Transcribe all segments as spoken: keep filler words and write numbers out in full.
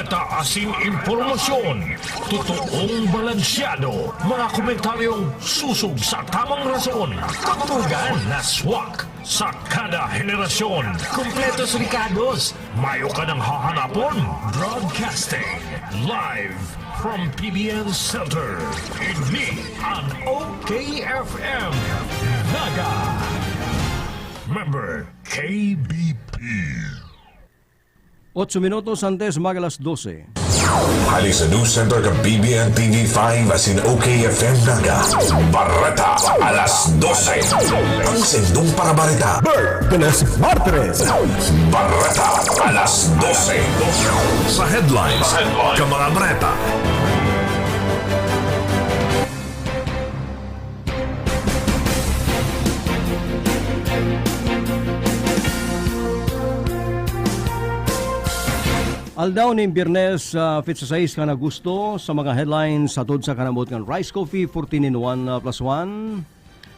Taasin impormasyon, totoong balansyado, mga komentaryong susog sa tamang rason, tugtugan na swak sa kada henerasyon, kompletos rekados, mayo ka nang hahanapon. Broadcasting live from P B N Center, ini an O K F M Naga. Member K B P. Otso minutos antes mag-alas dose. Hali sa News Center kan P B N T V five asin O K F M Naga. Bareta, alas dose. Ang sindong parabareta. Bertenes Martires. Bareta, alas dose. Sa headlines, kan mga bareta. Aldaw nin Biyernes, ah, petsa sais kan Agosto, sa mga headlines, hatod sa kanabot kan Rice Coffee, fourteen in one, ah, plus one.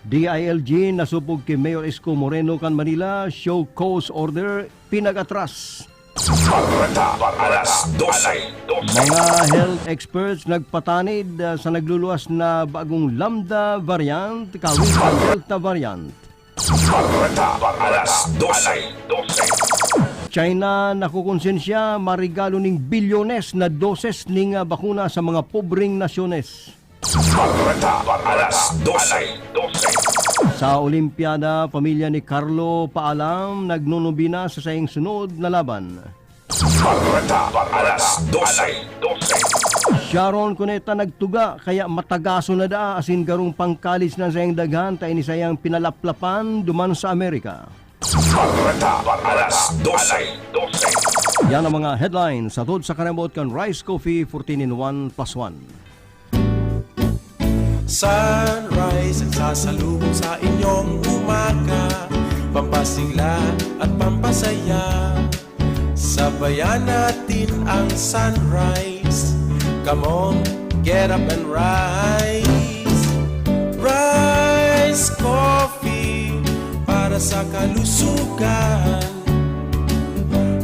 D I L G nasupog ki Mayor Isko Moreno kan Manila, show cause order, pinag-atras. Bareta, alas dose. Mga health experts nagpatanid, ah, sa nagluluwas na bagong Lambda variant, kawit sa Delta variant. Bareta, alas dose. China nakukonsensya, marigalo ning bilyones na doses ning, ah, bakuna sa mga pobreng nasyones. Bareta, alas dose. Sa Olimpiada, pamilya ni Carlo paalam, nagnonobena sa saiyang sunod na laban. Bareta, alas dose. Sharon Cuneta nagtuga, kaya matagason na daa asin garong pangkalis na saiyang daghan ta ini saiyang pinalaplapan duman sa Amerika. Bareta, alas dose. Yan ang mga headlines hatod sa kanabot kan Rice Coffee fourteen in one plus one. Sunrise ang sasalubong sa inyong umaga, pampasigla at pampasaya. Sabayan natin ang sunrise. Come on, get up and rise. Rise Coffee para sa kalusugan.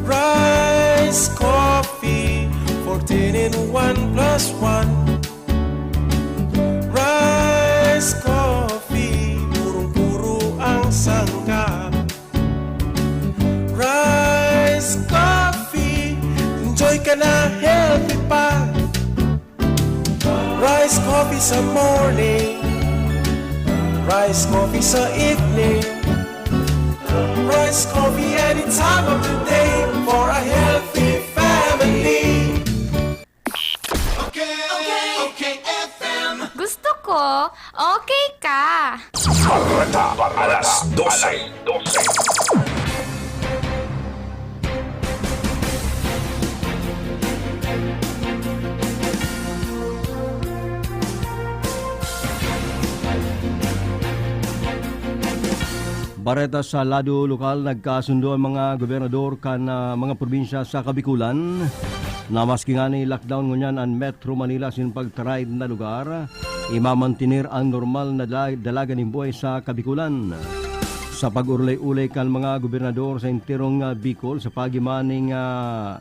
Rise Coffee, fourteen in one plus one. Rice Coffee, purong-puro ang sangkap. Rice Coffee, enjoy ka na, healthy pa. Rice Coffee sa morning, Rice Coffee sa evening, Rice Coffee any time of the day for a healthy family. Okay, okay, okay, F M. Gusto ko, okay ka. Bareta, alas dose. Bareta sa lado lokal, nagkasundo ang mga gobernador kan, ah, mga probinsya sa Kabikulan na maski ngani lockdown ngunyan an Metro Manila asin pagtaraid na lugar, imamantener an normal na dala-, dalagan nin buhay sa Kabikulan. Sa pag-urulay-ulay kan mga gobernador sa enterong, ah, Bicol sa paagi man ning, ah,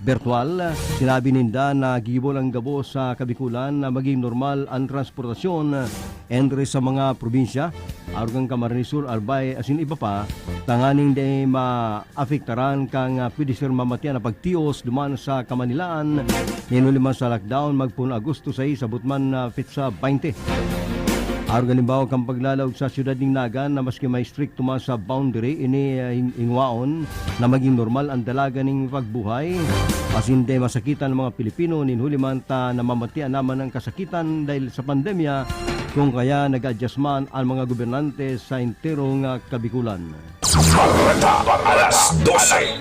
birtual, sinabi ninda na gigibo lang gabos sa Kabikulan na maging normal an transportasyon entre sa mga probinsya, arog kan Camarines Sur, Albay, asin iba pa, tanganing dai maapektaran kan, ah, pwede ser mamatian na pagtios duman sa Kamanilaan, nin huli man sa lockdown, magpoon Agosto sais, abot man na petsa baynte. Arog halimbawa kan paglalaog sa siyudad nin Naga na maski may estrikto man sa boundary, ini, ah, hing-, hingwaon na magin normal an dalagan nin pagbuhay, asin dai masakitan an mga Pilipino nin huli man ta namamatian na man an kasakitan dahil sa pandemya, kun kaya nag-a-adjust man an mga gobernante sa enterong, ah, Kabikulan. Bareta, alas dose.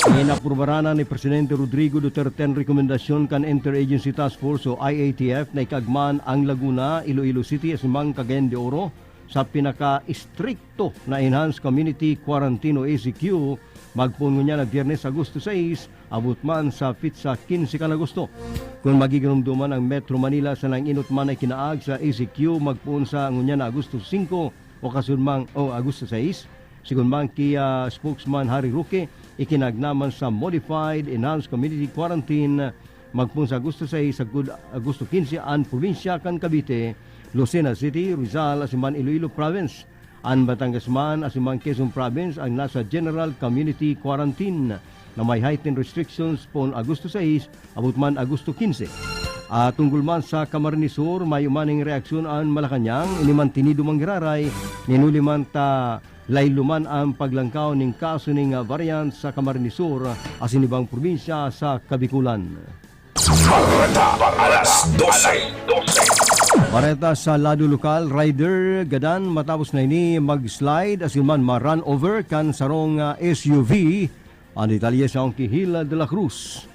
Inaprubaran na ni Presidente Rodrigo Duterte an rekomendasyon kan Interagency Task Force o I A T F na ikaagman ang Laguna, Iloilo City asin man Cagayan de Oro sa pinaka-estrikto na Enhanced Community Quarantine o E C Q, magpoon ngunyan na Biyernes, Agosto sais, abot man sa petsa kinse kan Agosto. Kun magiginomdoman, ang Metro Manila sa nag-inot man na ikinaag sa E C Q, magpoon sa ngunyan na Agosto singko o kasunod man, o Agosto sais. Sigon man ki, ah, spokesman Harry Roque, ikinagnaman sa Modified Enhanced Community Quarantine, magpoon sa Agosto sais sagkod Agosto quince an probinsya kan Cavite, Lucena City, Rizal, asin man Iloilo Province. An Batangas man asin man Quezon Province ang nasa General Community Quarantine na may heightened restrictions poon Agosto sais abot man Agosto quince. At tunggol man sa Camarines Sur, mayo man ning reaksyon an Malacañang, ini man tinido manggiraray, nin huli man ta laylo man an paglangkaw ning kaso ning, ah, variant sa Camarines Sur asin ibang probinsya sa Kabikulan. Bareta, alas dose. Bareta sa lado lokal, rider gadan matapos na ini mag-slide asin man ma-run over kan sarong, ah, S U V. An detalye sa Ongki Hil de la Cruz.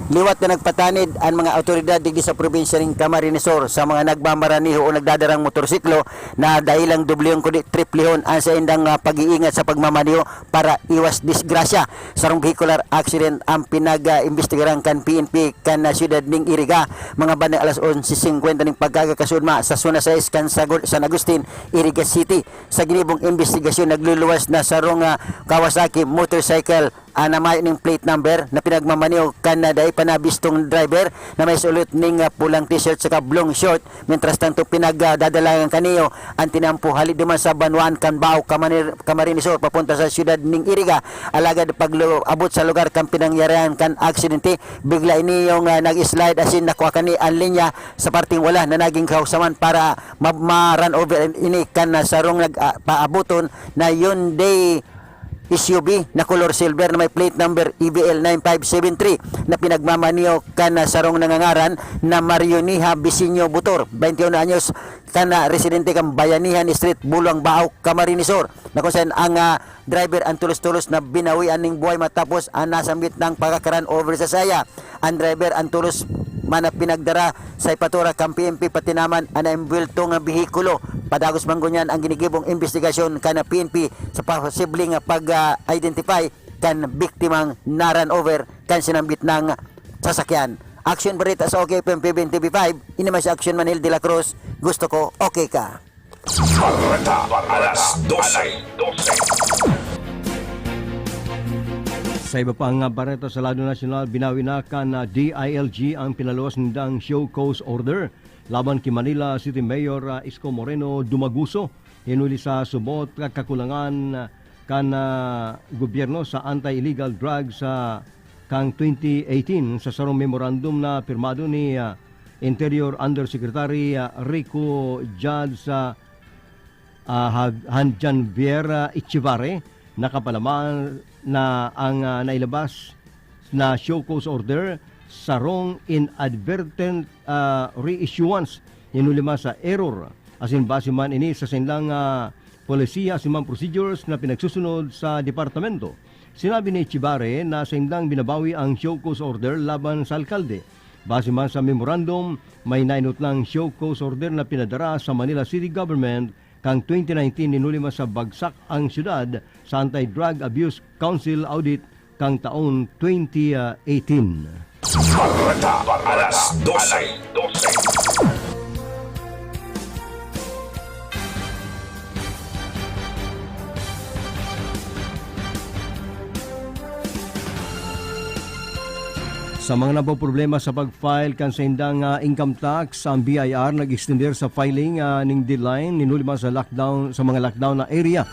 Liwat na nagpatanid an mga awtoridad digdi sa probinsya nin Camarines Sur sa mga nagmamaraneho o nagdadarang motorsiklo na dai lang dublihon kundi triplihon an saindang, ah, pag-iingat sa pagmamaneho para iwas disgrasya. Sarong vehicular accident ang pinag-imbestigaran kan P N P kan, ah, siyudad ning Iriga, mga bandang alas onse singkwenta ning pagkagakasudma sa zona sais kan Sago-, San Agustin, Iriga City. Sa ginibong imbestigasyon, nagluluwas na sarong, ah, Kawasaki motorcycle, ah, na mayo ning plate number na pinagmamaneho kan, ah, dai pa nabistong driver na may suot ning, ah, pulang t-shirt saka blong short. Mientras tanto, pinagdadalangan kaniyo an tinampo hali duman sa banwaan kan Bao, Camarines Sur, papunta sa siyudad ning Iriga. Alagad pag lu-, abot sa lugar kan pinangyarihan kan aksidente, bigla iniyong, ah, nag-slide asin nakua kani an linya sa parteng wala na nagin kausaman para ma-, ma-run over ini kan, ah, sarong nag-, ah, paaboton na Hyundai S U V na color silver na may plate number E V L nine five seven three na pinagmamaneho kan, ah, sarong nangangaran na Mario Niha Bisinyo Butor, twenty-one anyos, kan, ah, residente kan Bayanihan Street, Buluang Bao, Camarines Sur, na kung saan ang, ah, driver ang tulos-tulos na binawian ning buhay matapos ang nasambit na pagkaka-run over sa saya. Ang driver ang tulos man na pinagdara sa ipatura kan P N P, pati naman an naimbwelto nga behikulo. Padagos man ngunyan ang ginigibong imbestigasyon kan P N P sa posible nga pag-identify kan biktimang na-run over kan sinambit na sasakyan. Action Bareta sa OK F M P B N T V five, ini man si Action Manil de la Cruz, gusto ko okay ka. Bareta, alas dose. Sa iba pang, ah, bareta sa lado nasyonal, binawi na kan, ah, D I L G ang pinaluwas nindang show cause order laban ki Manila City Mayor, ah, Isko Moreno Dumaguso, hinuli sa subot na kakulangan, ah, kan, ah, gobyerno sa anti-illegal drugs, ah, kan twenty eighteen. Sa sarong memorandum na pirmado ni, ah, Interior Undersecretary, ah, Rico Judge, ah, ah, Ha-, Hanjanvier, ah, Echivare, nakapalaman na ang, ah, nailabas na show cause order sarong inadvertent, ah, reissuance, hinuli man sa error asin base man ini sa saindang, ah, polisiya asin man procedures na pinagsusunod sa departamento. Sinabi ni Echivare na saindang binabawi ang show cause order laban sa alkalde. Base man sa memorandum, may nainot lang show cause order na pinadara sa Manila City Government kan twenty nineteen, hinuli man sa bagsak ang syudad sa Anti-Drug Abuse Council audit kan taon twenty eighteen. Bareta, alas dose. Sa mga napoproblema sa pag-file kan saindang, ah, income tax, ang B I R nag-extender sa filing, ah, ning deadline hinuli man sa lockdown, sa mga lockdown na area.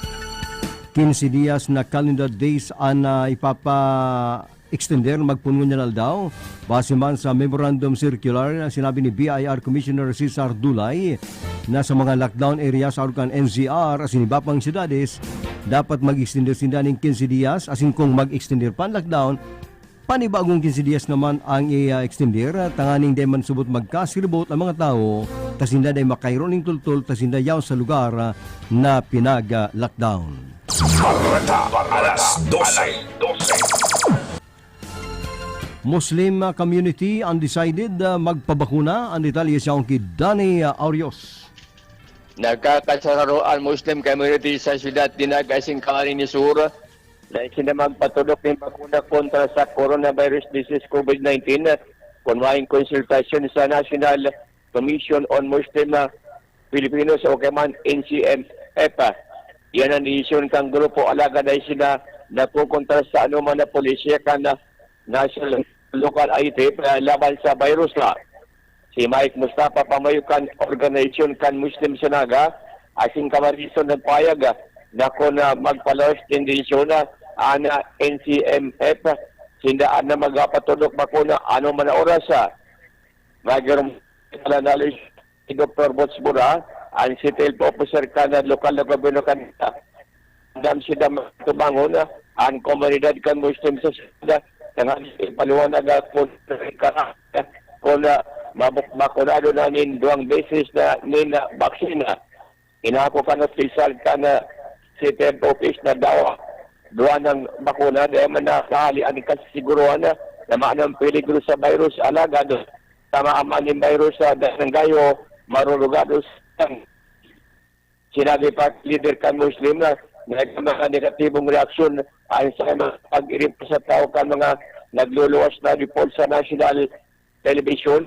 Quince dias na calendar days an, ah, ipapa-extender magpoon ngunyan aldaw. Base man sa memorandum circular, sinabi ni B I R Commissioner Cesar Dulay na sa mga lockdown areas sa Arkan N C R asin iba pang syudades, dapat mag-extender sinda ning quince dias, asin kung mag-extender pa an lockdown, panibagong quince dias naman ang i-extender, tanganing dai man subot magkasiribot ang mga tawo, ta sinda dai makairo ning tultol, ta sinda yaon sa lugar na pinag-lockdown. Bareta, alas dose. Muslim, ah, community undecided, ah, magpabakuna. Ang detalye sa ki Danny, ah, Aurios. Nagkakasararo ang Muslim community sa siyudad nin Naga asin Camarines Sur dai sinda magpatudok nin bakuna kontra sa coronavirus disease, COVID nineteen, kun mayo konsultasyon sa National Commission on Muslim, ah, Filipinos o kaya man N C M F. Iyan ang desisyon kan grupo, alagad dai sinda nakokontra sa anoman na polisiya kan, ah, National Local I T F, ah, laban sa virus na. Si Mike Mustafa, pamayo kan organisasyon kan Muslim sa Naga, asin kamarison nagpayag, ah, na kun, ah, magpalaos tendensyon na an, ah, N C M F, sinda na magpatudok bakuna anoman na oras, ah. Mayong pala si Doktor Botsbura, ang City Health Officer kan lokal na gobyerno kanina. Andam sinda matubangon, ah, an komunidad kan Muslim sa syudad, tanganing ipaliwanag, ah, kun, kun, ah, mabuk-, bakunado na nin duwang beses na nin, ah, baksina. Inako kan opisyal kan, ah, City Health Office na dawa duwa nang bakuna, dai man nakahali an kasiguruhan na, na mayo nang peligro sa virus, alagad tama man nin virus sa barangay o marurugado sa. Sinabi pa lider kan Muslim na may mga negatibong reaksyon ayon sa mga pag-irita sa tawo kan mga nagluluwas na report sa national television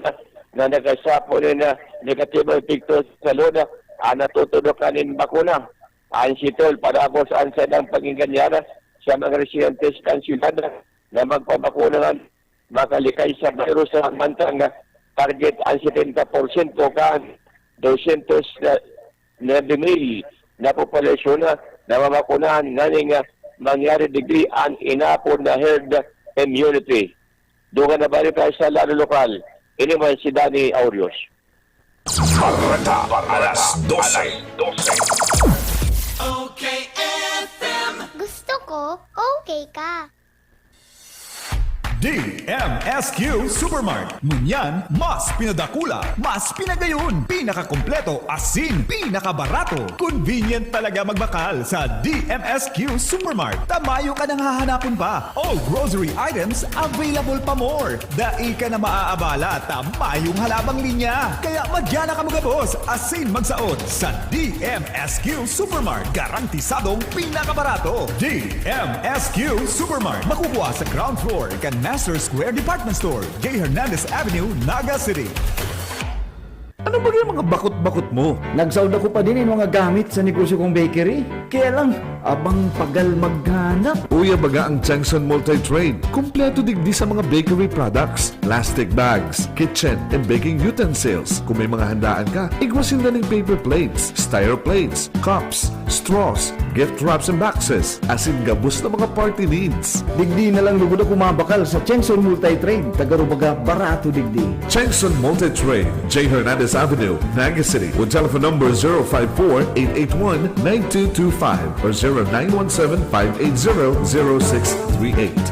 na nagkasapon na negatibo epekto sa salud ang natutudokan nin bakuna. Ayon si Tol, parabos ang sadang pag-inganyan sa mga residentes kan syudad na magpabakuna nga makalikay sa virus sa mantang target ang setenta porsyento kan dosyentos na nuebe mil na populasyon na namabakunahan nganing, ah, mangyari digdi an inapod na herd immunity. Dugang na balita sa lado lokal, ini man si Danny Aurios. Bareta, alas dose. Gusto ko, okay ka. D M S Q Supermart. Ngunyan, mas pinadakula, mas pinagayon, pinakakompleto, asin pinakabarato. Convenient talaga magbakal sa D M S Q Supermart. Tamayo ka nang hahanapon pa. All grocery items available pa more. Dai ka na maaabala ta mayong halabang linya. Kaya madya na kamo gabos asin magsaot sa D M S Q Supermart. Garantisadong pinakabarato. D M S Q Supermart. Makukuha sa ground floor kan Master Square Department Store, J Hernandez Avenue, Naga City. Ano ba yung mga bakot-bakot mo? Nagsaod ako pa din yung mga gamit sa negosyo kong bakery. Kaya lang, abang pagal maghanap. Uya baga ang Changson Multi-Trade. Kompleto digdi sa mga bakery products, plastic bags, kitchen and baking utensils. Kung may mga handaan ka, igwasin na ning paper plates, styro plates, cups, straws, gift wraps and boxes, asin gabos na mga party needs. Digdi na lang lugod ako mabakal sa Chengson Multi-Trade, taga Rubaga, barato digdi. Chengson Multi-Trade, J Hernandez Avenue, Naga City, with telephone number zero five four, eight eight one, nine two two five or zero nine one seven, five eight zero, zero six three eight.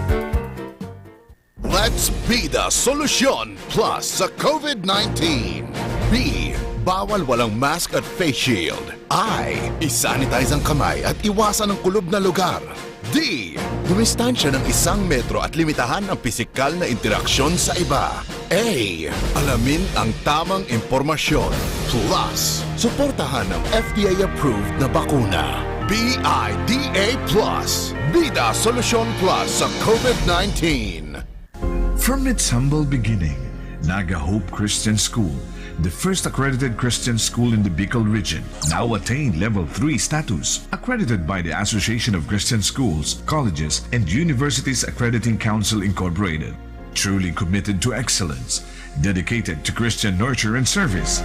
Let's be the solution plus sa COVID nineteen. B, bawal walang mask at face shield. I, isanitize ang kamay at iwasan ang kulob na lugar. D, dumistansya ng isang metro at limitahan ang pisikal na interaksyon sa iba. A, alamin ang tamang impormasyon. Plus, suportahan ang F D A-approved na bakuna. B I D A plus, Bida Solusyon Plus sa COVID nineteen. From its humble beginning, Naga Hope Christian School, the first accredited Christian school in the Bicol region, now attained Level three status, accredited by the Association of Christian Schools, Colleges, and Universities Accrediting Council Incorporated. Truly committed to excellence, dedicated to Christian nurture and service.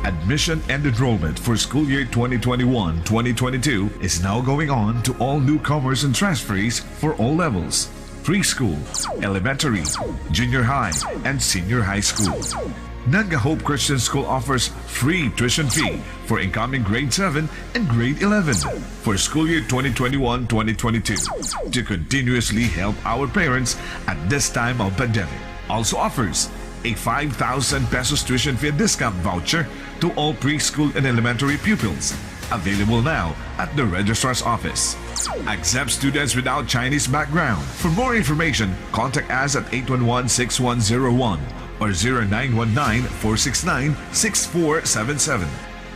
Admission and enrollment for school year twenty twenty-one twenty twenty-two is now going on to all newcomers and transferees for all levels: preschool, elementary, junior high, and senior high school. Naga Hope Christian School offers free tuition fee for incoming grade seven and grade eleven for school year twenty twenty-one twenty twenty-two to continuously help our parents at this time of pandemic. Also offers a five thousand pesos tuition fee discount voucher to all preschool and elementary pupils. Available now at the Registrar's Office. Accept students without Chinese background. For more information, contact us at eight one one, six one zero one or zero nine one nine, four six nine, six four seven seven.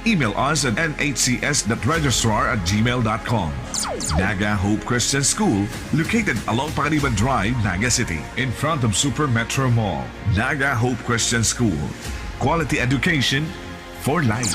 Email us at N H C S dot registrar at gmail dot com. Naga Hope Christian School, located along Pangaliban Drive, Naga City, in front of Super Metro Mall. Naga Hope Christian School. Quality education for life.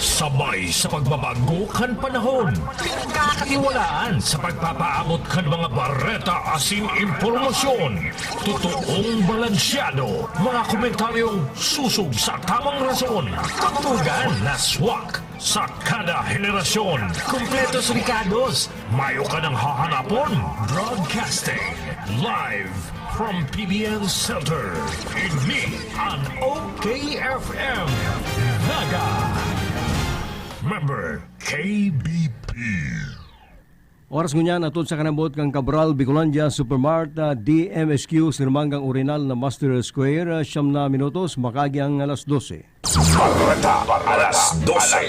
Sa Ay sa pagbabago kan panahon. Pinagkakatiwalaan sa pagpapaabot kan mga bareta asin impormasyon. Totoong balansyado, mga komentaryong susog sa tamang rason. Tugtugan na swak sa kada henerasyon. Kompletos rikados, mayo ka nang hahanapon. Broadcasting live from P B N Center. Ini an O K F M Naga. Member K B P. Oras ngunyan, atod sa kanabot kan Cabral Bicolandia Supermart, ah, D M S Q, Sirmanggang Urinal na Master Square, ah, siyam na minutos, makaagi ang alas dose. Bareta, alas dose.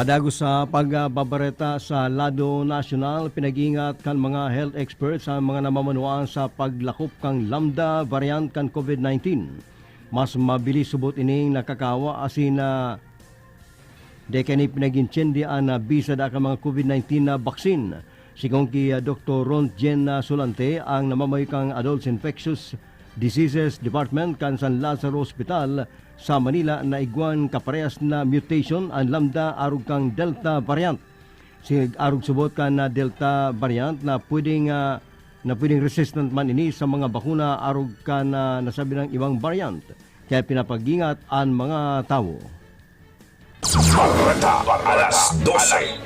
Padagos sa pagbabareta sa lado nasyonal, pinag-iingat kan mga health experts ang mga namamanwaan sa paglakop kan Lambda variant kan COVID nineteen. Mas mabilis subot ining nakakawa asin, ah, dai kaini pinag-intsindi an, ah, bisa da kan mga COVID nineteen na baksin. Sigon ki, ah, Doktor Rontgen, ah, Solante, ang namamayo kan Adults Infectious Diseases Department kan San Lazaro Hospital sa Manila, na igwan kaparehas na mutation an Lambda arog kan Delta variant. Siarog subot kan, ah, Delta variant na pwedeng, ah, na pwedeng resistant man ini sa mga bakuna arog kan, ah, nasabi ng ibang variant. Kaya pinapag-ingat an mga tawo. Bareta, alas dose.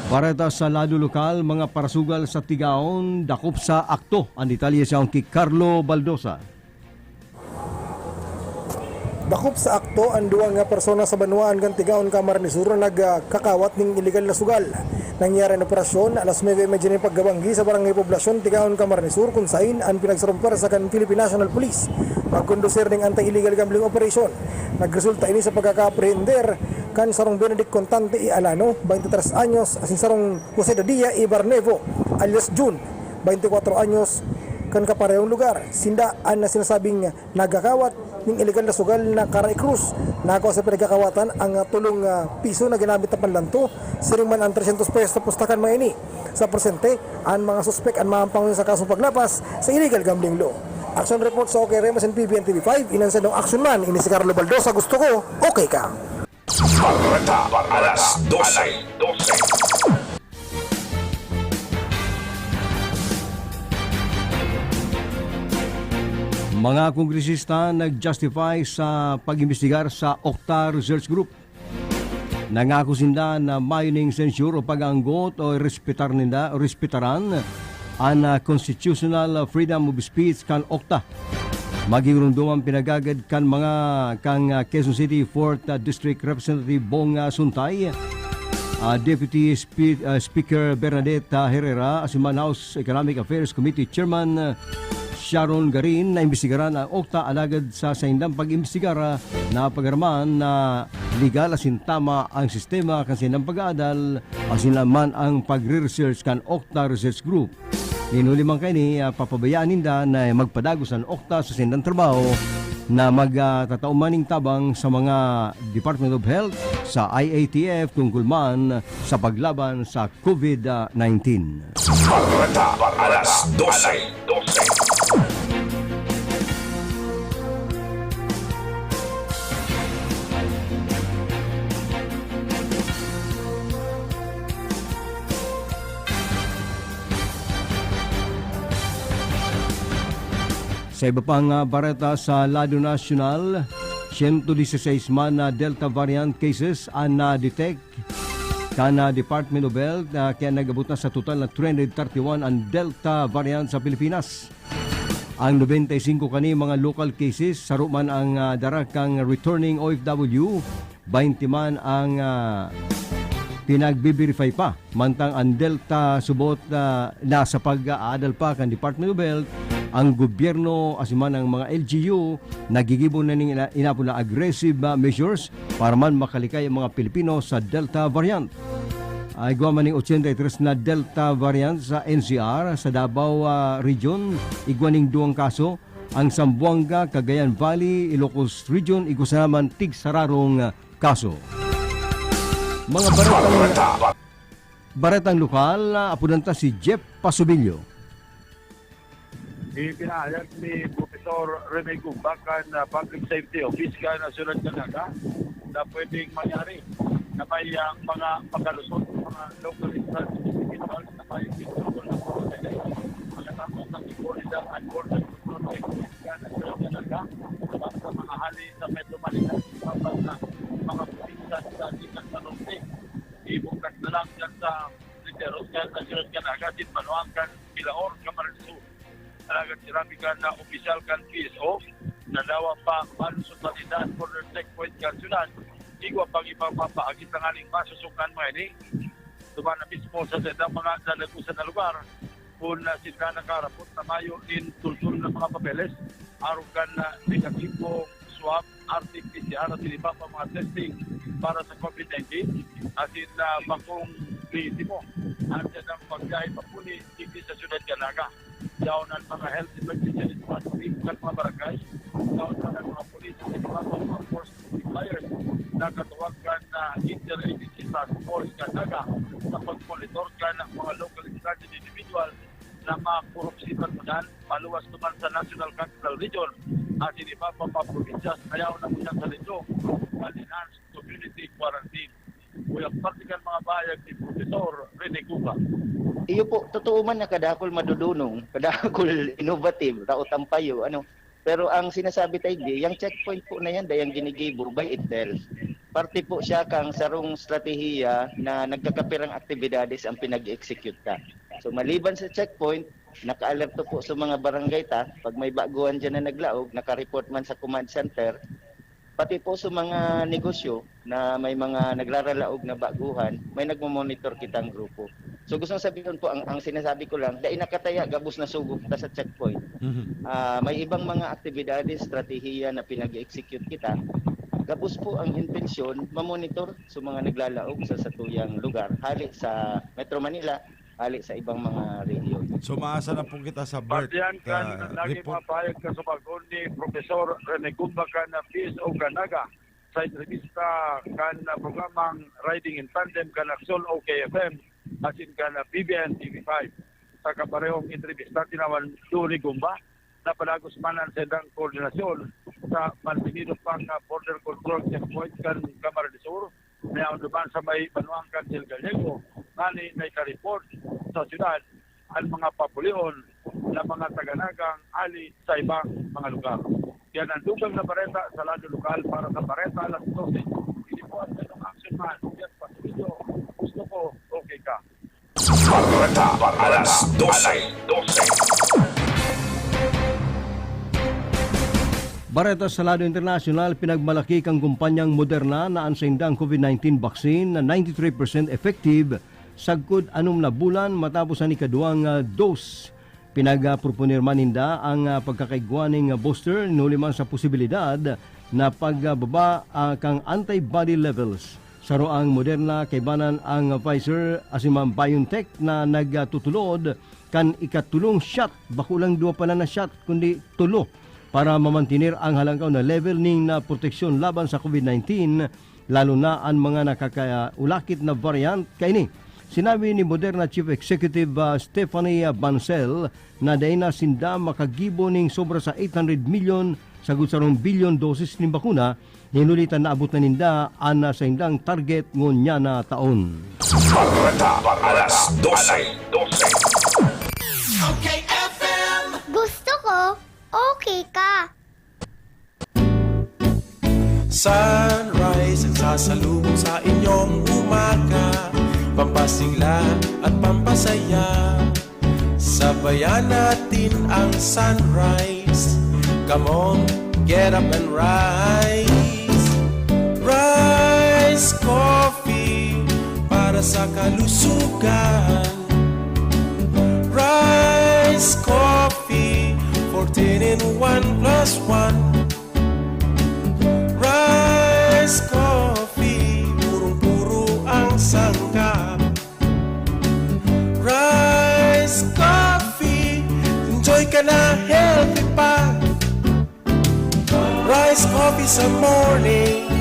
Bareta sa lado lokal, mga parasugal sa Tigaon, dakop sa akto. Ang detalye sa ki Carlo Baldosa. Dakop sa akto an duwa nga persona sa banwaan kan Tigaon, Camarines Sur na nagkakawat nin iligal na sugal. Nangyari an operasyon alas nuebe y medya nin pagkabanggi sa Barangay Poblacion, Tigaon, Camarines Sur, kun sain an pinagsarong pwersa kan Philippine National Police magkondusir nin anti-illegal gambling operation. Nagresulta ini sa pagkakaaprehender kan sarong Benedict Contante y Alano, baynte tres anyos, asin sarong Jose Dadia y Barnevo, alias Jun, baynte kwatro anyos, kan kaparehong lugar. Sinda an sinasabing nagkakawat nin iligal na sugal na Cara y Cruz. Nakua sa pinagkakawatan ang, ah, tolong, ah, piso na ginamit na panlanto. Siring man an tresyentos pesos na pustakan mga ini. Sa presente, an mga suspek an maampangon sa kasong paglapas sa illegal gambling law. Action report sa O K R M S and P B N T V five, inan sa Action Man, ini si Carlo Baldosa, gusto ko, okay ka. Bareta, alas dose. Mga kongresista nag-justify sa pag-imbestigar sa Octa Research Group. Nangako sinda na mayo ning censure o pag-aanggot o respetar ninda, respetaran an, ah, constitutional freedom of speech kan Octa. Magigiromdom an pinagagad kan mga, kan, ah, Quezon City Fourth, ah, District Representative Bong, ah, Suntay, ah, Deputy Spe-, ah, Speaker Bernadette, ah, Herrera, asin man House Economic Affairs Committee Chairman, ah, Sharon Garin, na imbestigaran ang Octa, alagad sa saindang pag-imbestigar, ah, napag-araman na legal asin tama ang sistema kan saindang pag-aadal, asin man ang pagre-research kan Octa Research Group. Nin huli man kaini, ah, papabayaan ninda na magpadagos an Octa sa saindang trabaho na mag, ah, tatao man nin tabang sa mga Department of Health, sa I A T F, tungkol man sa paglaban sa COVID nineteen. Bareta, alas dose. Sa iba pang, ah, bareta sa lado nasyonal, siyento diseseis man na Delta variant cases an na-detect kan, ah, Department of Health, ah, kaya nag-abot na sa total na three hundred thirty-one an Delta variant sa Pilipinas. Ang nobenta y singko kani mga local cases, saro man ang, ah, dara kan returning O F W, baynte man ang, ah, pinagbe-verify pa. Mantang ang Delta subot na nasa pag-aadal pa kan Department of Health, ang gobyerno asin man ang mga L G U naggigibo na ning ina-, inapod na aggressive, ah, measures para man makalikay ang mga Pilipino sa Delta variant. Ah, igwa man ning ochenta y tres na Delta variant sa N C R, sa Davao, ah, Region, igwa ning duwang kaso, ang Zamboanga, Cagayan Valley, Ilocos Region, igwa sana man tigsararong, ah, kaso. Mga baretang, baretang lokal, ah, apodan ta si Jeff Pasubilyo. Ipinahayag ni Professor Rene Gumba kan, ah, Public Safety Office kan, ah, Siyudad kan Naga na pwedeng mangyari na may, ah, mga pagkalusot, mga locally transmitted individuals na may individual na mga pagkakas sa Border and Border Control Checkpoint kan, ah, Siyudad kan Naga, sa mga hali sa Metro Manila, sa mga probinsya sa Digos sa Norte. Ibukas na lang dyan sa Literos, kan, sa Siyudad kan Naga, sin banwaan kan Milaor, Camarines Sur. Alagad sinabi kan na opisyal kan P S O na dawa pa malusot sa tindahan border checkpoint kan syudad. Igwa pang iba pa paagi tanganing masusugdan mga ini. Duman na mismo sa saindang mga dalagusan na lugar, kun na sinda nakarapot na mayo nin tultol na mga papeles, arog kan, ah, negatibo, swab, R T P C R asin iba pa mga testing para sa COVID nineteen, asin, ah, bakong legitimo an saindang pagbiyahe papuli digdi sa siyudad kan Naga. Yaon an mga health emergency response team kan mga barangay, yaon man an mga pulis asin iba pa mga force multipliers na katuwang kan, ah, Interagency Task Force kan Naga sa pagmonitor kan mga locally stranded individual na makurupsipan ngunyan, maluwas duman sa National Capital Region asin iba pa mga probinsya sa yaon na ngunyan sa Lindong, an enhanced community quarantine. Kuya, parte kan mga pahayag ni Professor Rene Cuba. Iyo po, totoo man na kadakul madudunong, kadakul innovative, raot ang payo, ano. Pero ang sinasabi ta igdi, yang checkpoint po na yan, dayang ginigibo by itself. Parte po siya kang sarong estratehiya na nagkakapirang aktibidades ang pinag-execute ta. So, maliban sa checkpoint, naka-alerto po sa mga barangay ta. Pag may baguhan dyan na naglaog, naka-report man sa command center. Pati po sa mga negosyo na may mga nagraralaog na baguhan, may nagmo-monitor kitang grupo. So, gustong sabihon po, ang, ang sinasabi ko lang, dai nakataya, gabos na sugok ta sa checkpoint. Mhm. Ah, may ibang mga aktibidades, estratehiya na pinag-execute kita. Gabos po ang intensyon, mamonitor sa mga naglalaog sa satuyang lugar, hali sa Metro Manila, hali sa ibang mga rehiyon. So, maasa na po kita sa Bert, Batian kan ah, lagi report. Mga pahayag kasubagon ni Professor Rene Gumba kan P S O kan Naga sa entrevista kan, ah, programang Riding in Tandem kan Aksyon O K F M asin kan, ah, B B N T V five. Sa kaparehong entrevista, tinawan duon ni Gumba na palagos man an saindang koordinasyon sa mantinido pang, ah, border control checkpoint kan Camarines Sur, na yaon duman sa may banwaan kan El Gallego, ngani naikareport sa syudad an mga papulion na mga taga-Naga hali sa ibang mga lugar. Yan ang dugang na bareta sa lado lokal para sa Bareta Alas Dose. Ini po ang Action Man, Jeff Patricio. Gusto ko, okay ka. Bareta Alas Dose. Bareta sa lado internasyonal, pinagmalaki kan kumpanyang Moderna na an saindang COVID nineteen vaccine na ninety-three percent effective sagkod anom na bulan matapos an ikaduwang, ah, dose. Pinagproponer man ninda ang, ah, pagkakaigwa ning, ah, booster, huli man sa posibilidad na pagbaba, ah, kan antibody levels. Saro ang Moderna, kaibanan ang Pfizer asin man BioNTech na nagtutulod kan ikatulong shot, bako lang duwa pala na shot, kundi tulo, para mamantener ang halangkaw na level ning na proteksyon laban sa COVID nineteen, lalo na an mga nakakaulakit na variant kaini. Sinabi ni Moderna Chief Executive, ah, Stephanie Bancel na dai na sinda makagibo ning sobra sa eight hundred milyon sagkod sarong bilyon doses nin bakuna, hinuli ta naabot na ninda an, ah, saindang target ngunyan na taon. Bareta Alas Dose. Okay F M. Gusto ko, okay ka. Sunrise ang sasalubong sa inyong umaga, pampasigla at pampasaya. Sabayan natin ang sunrise. Come on, get up and rise. Rise Coffee, para sa kalusugan. Rice Coffee, fourteen in one plus one. Rice Coffee, purong-puro ang sangkap. Rice Coffee, enjoy ka na, healthy pa. Rice Coffee sa morning,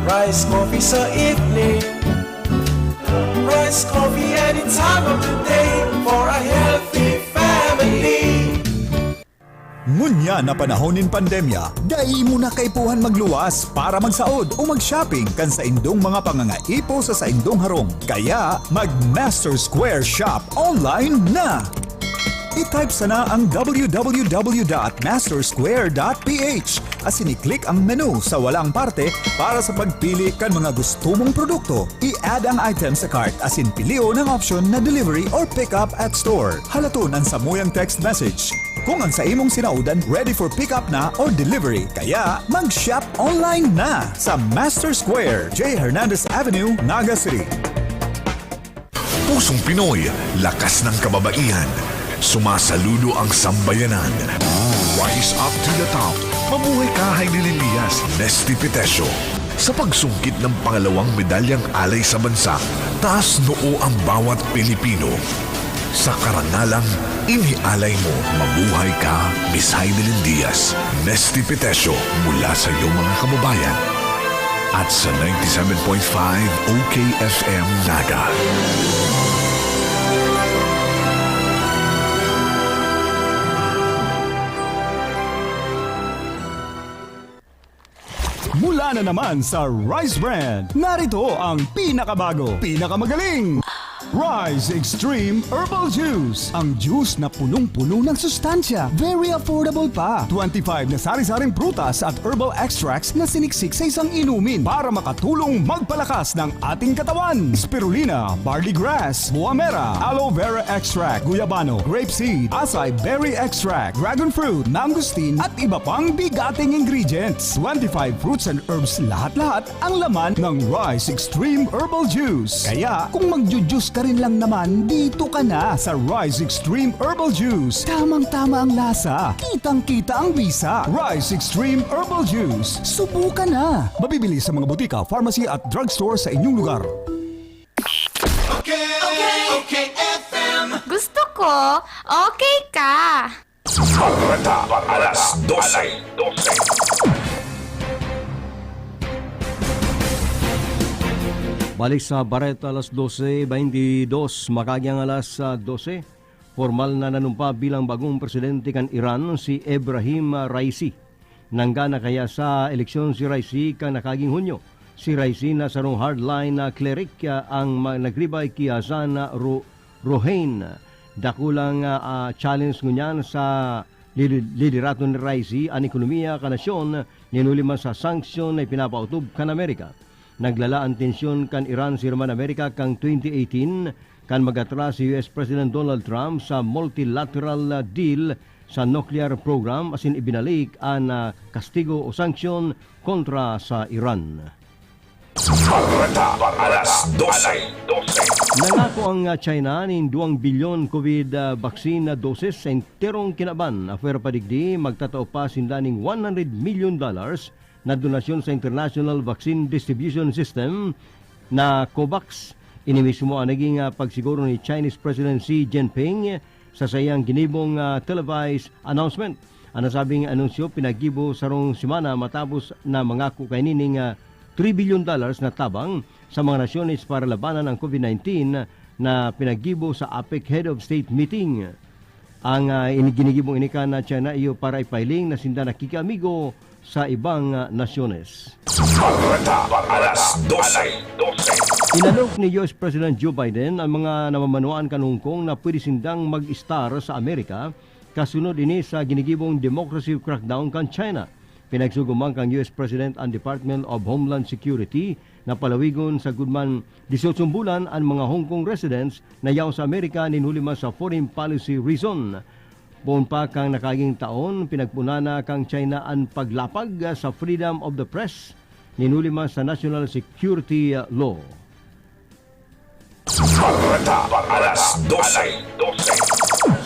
Rice Coffee sa evening, Rice Coffee any time of the day for a healthy family. Ngunyan na panahon nin pandemya, dai mo na kaipuhan magluwas para magsaod o mag-shopping kan saindong mga pangangaipo sa saindong harong. Kaya, mag-Master Square Shop online na! I-type sana ang w w w dot master square dot p h asin i-click ang menu sa walang parte para sa pagpili kan mga gusto mong produkto. I-add ang item sa cart asin pilion ang option na delivery or pick up at store. Halaton an samuyang text message kung ang sa imong sinaodan ready for pick up na or delivery. Kaya mag-shop online na sa Master Square, J Hernandez Avenue, Naga City. Pusong Pinoy, lakas ng kababaihan. Sumasaludo ang sambayanan. Rise up to the top. Mabuhay ka, Heidi Lindias, Nesty Petesio. Sa pagsungkit ng pangalawang medalyang alay sa bansa, taas noo ang bawat Pilipino. Sa karangalang inialay mo, mabuhay ka, Miss Heidi Lindias, Nesty Petesio, mula sa iyong mga kababayan. At sa ninety-seven point five O K F M Naga. Mula na naman sa Rice Brand, narito ang pinakabago, pinakamagaling Rice Extreme Herbal Juice. Ang juice na punong-puno ng sustansya, very affordable pa. Twenty-five na sari-saring prutas at herbal extracts na siniksik sa isang inumin para makatulong magpalakas ng ating katawan. Spirulina, barley grass, buamera, aloe vera extract, guyabano, grape seed, acai berry extract, dragon fruit, mangosteen, at iba pang bigating ingredients. Twenty-five fruits and herbs lahat-lahat ang laman ng Rice Extreme Herbal Juice. Kaya, kung magju-juice ka rin lang naman, dito ka na sa Rice Extreme Herbal Juice. Tamang-tama ang lasa, kitang-kita ang bisa. Rice Extreme Herbal Juice. Subukan na! Mabibili sa mga butika, pharmacy at drugstore sa inyong lugar. Okay, okay, F M. Gusto ko, okay ka. Bareta, alas dose. Balik sa Bareta, alas dose beintidos, makagyang alas, ah, dose, formal na nanumpa bilang bagong presidente kan Iran si Ebrahim Raisi. Nanggana kaya sa eleksyon si Raisi kan nakaging Hunyo. Si Raisi na sarong hardline na cleric, ah, ang ma-, nagribay ki Hassan Ro-, Rouhani. Dakulang, ah, ah, challenge ngunyan sa lili-, liderato ni Raisi an ekonomiya kan nasyon, nin huli man sa sanksyon na ipinapaotob kan Amerika. Naglala an tensyon kan Iran sirman Amerika kan twenty eighteen, kan mag-atras si U S President Donald Trump sa multilateral, ah, deal sa nuclear program asin ibinalik an, ah, kastigo o sanksyon kontra sa Iran. Bareta, alas dose. Nangako ang, ah, China nin duwang bilyon COVID, ah, vaccine, ah, doses sa enterong kinaban. Apwera pa digdi, magtatao pa sinda nin one hundred million dollars na donasyon sa International Vaccine Distribution System na COVAX. Ini mismo ang naging, ah, pagsiguro ni Chinese President Xi Jinping sa saiyang ginibong, ah, televised announcement. An nasabing anunsyo pinaggibo sarong semana matapos na mangako kaini ning, ah, three billion dollars na tabang sa mga nasyones para labanan ang COVID nineteen na pinaggibo sa APEC Head of State Meeting. Ang, ah, ini-, ginigibong ini kan China iyo para ipahiling na sinda nakikiamigo sa ibang, ah, nasyones. Bareta, alas dose. Inalok ni U S President Joe Biden ang mga namamanuan kan Hong Kong na pwede sindang mag-estar sa Amerika kasunod ini sa ginigibong democracy crackdown kan China. Pinagsugo man kan U S President an Department of Homeland Security na palawigon sagkod man disyotso bulan an mga Hong Kong residents na yaon sa Amerika nin huli man sa foreign policy reason. Poon pa kan nakaaging taon, pinagpoon na kan China an paglapag sa freedom of the press, nin huli man sa national security law. Bareta Alas Dose.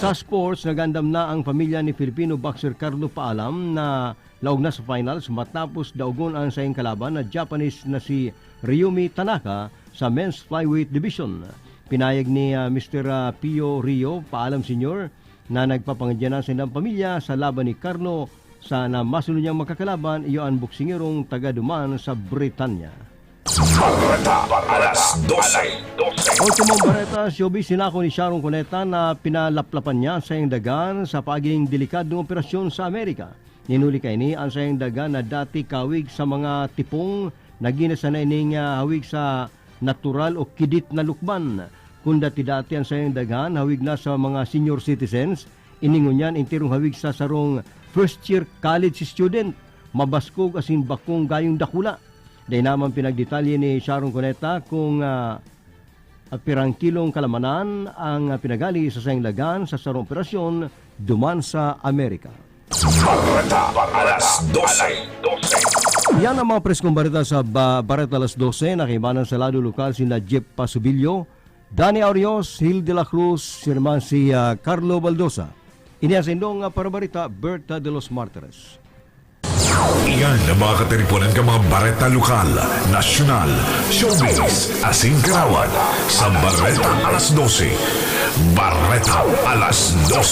Sa sports, nagandam na ang pamilya ni Filipino boxer Carlo Paalam na laog na sa finals matapos daogon ang saiyang kalaban na Japanese na si Ryumi Tanaka sa men's flyweight division. Pinayag ni ah, Mister ah, Pio Rio Paalam Senior na nagpapangadyanan sa ilang pamilya sa laban ni Carlo sa na masunod niyang makakalaban iyo ang boksingerong taga Duman sa Britanya. Bareta Alas Dose. Ultimong bareta, showbiz, sinako ni Sharon Cuneta na pinalaplapan niya sa iyang dagan sa pagiging delikadong operasyon sa Amerika. Ninuli kaini ang saiyang dagan na dati kawig sa mga tipong na ginasanay ning ah, hawig sa natural o kidit na lukban. Kung dati-dati ang saiyang dagan hawig na sa mga senior citizens, ini ngunyan enterong hawig sa sarong first year college student, mabaskog asin bakong gayong dakula. Dai naman pinagdetalye ni Sharon Cuneta kung ah, pirang kilong kalamanan ang pinagali sa saiyang dagan sa sarong operasyon duman sa Amerika. Bareta Alas Dose. Yan ang mga preskong bareta sa ba Bareta Alas Dose na kaibanan sa lado lokal si Najib Pasubilyo, Danny Aurios, Hill de la Cruz, si naman si ah, Carlo Baldosa. Ini ang sa indong ah, parabarita, Berta de los Martires. Iyan ang mga katiriponan kan mga bareta lokal, nasyonal, showbiz, asin karawan sa Bareta Alas Dose. Bareta Alas Dose.